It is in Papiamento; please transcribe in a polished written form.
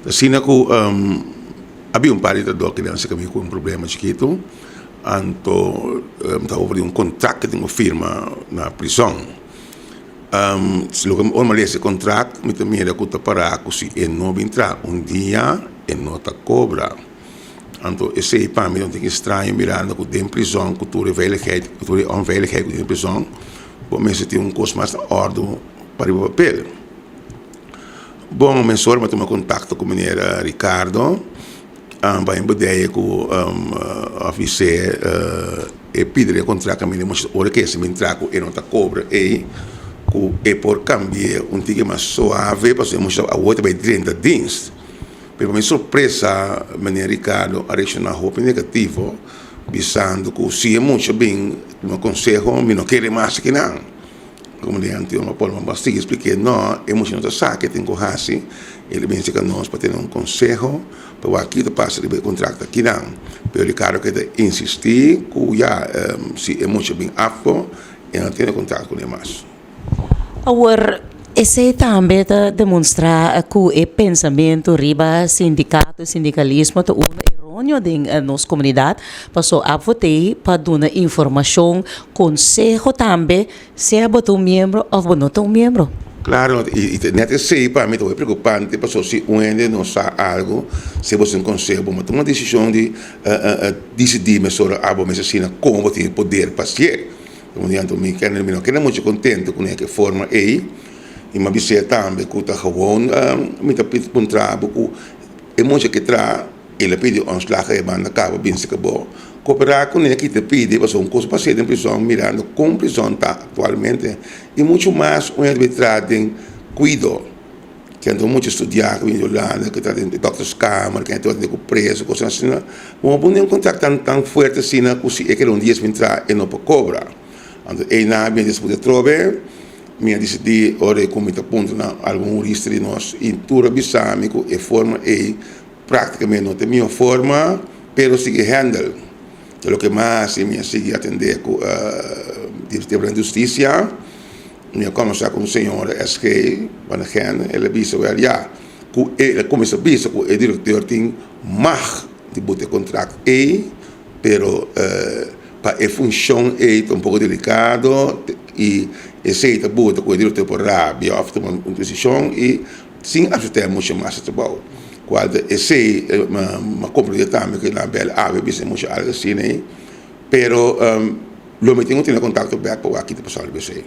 Asina ku a bin un par di trahadó kinan si kaminda ku un problema chikitu, anto ta over di un kontrakt ku tin ku firma na prison. Loke ora mi a lesa e kontrakt mi ta mira ku ta pará ku si e no bin traha un dia e no ta kobra. Anto esei pa mi ta un tiki straño mirando ku den prison ku tur e veiligheid ku tur e onveiligheid ku tin den prison bo mester tin un kos mas na òrdu pa riba papel. Bon, mesora mi a tuma kontakto ku meneer Ricardo pa e bodega ku ofisé e pidi e kontrakt a mi ora ku e bin traha ku e no ta kobra ei ku e por kambi'é un tiki mas suave pasobra e mucha awor ta bai drenta dienst. Pero pa mi sorpresa meneer Ricardo a reakshoná hopi negativo bisando ku si e mucha bin tuma konseho mi no kere mas akinan. Como di antes mi por a sigui spliké, no, e mucha no ta sa ke tin ku hasi, el a bin serka nos pa tene un konseho pa wak kiko ta pasa riba e kontrakt akinan. Pero Ricardo keda insistí ku ya, si e mucha bin afo, e no tene kontrakt kuné mas. Awor, esei tambe ta demonstrá ku e pensamentu riba sindikato i sindikalismo ta unu eróneo den nos komunidat, paso a vot'ei pa duna informashon, konseho tambe, sea bo ta un miembro òf bo no ta un miembro. Klaro, i nèt esei pa mi ta hopi preokupante, pasobra si un hende no sa algu, si bo sin konseho bo no tuma desishon di disidí mesora abo mes asina komo bo tin e poder pa hasié. Anto mi kende mi no keda mucho contento cu e forma ey y mi a bis'é tambe cu ta gewoon mi ta puntra bo cu e mucha ke traha el a pidi ontslag e banda caba binse cu bo coopera cune ki ta pidi pasobra un cos pa hacié den prison mirando con prison ta actualmente y mucho mas un hende ta traha den cuido. Ken ta mucha studiá ku bini di Hulanda, ku ta den dokterskamer, ken ta tende ku preso, kosnan asina. Bo no por pone un kontrakt tan tan fuerte asina ku si e keda un dies bin traha e no por kobra. Anto einan a bini disputa atrobe, mi a disidí ora ku mi ta puntra na algun hurista di nos i tur a bisa mi ku e forma ei praktikamente no ta e mihó forma, pero sigui hèndel. Ta loke mas mi a sigui atendé ku Departamento di Hustisia. Mi a kombersá ku un señora SG van de Gende, el a bisa wèl ya ku el a kuminsá bisa ku e direkteur tin mag di buta e kontrakt ei, pero pa e funshon ei ta un poko delikado i esei ta buta ku e direkteur por rabia òf tuma un desishon i sin afektá mucha mas e trabou. Kual ta esei mi a komprendé tambe ku nan bèl awe bisa mucha algu asina ei, pero lo mi tin ku tene kontakto bèk pa wak ki ta pasando riba esei.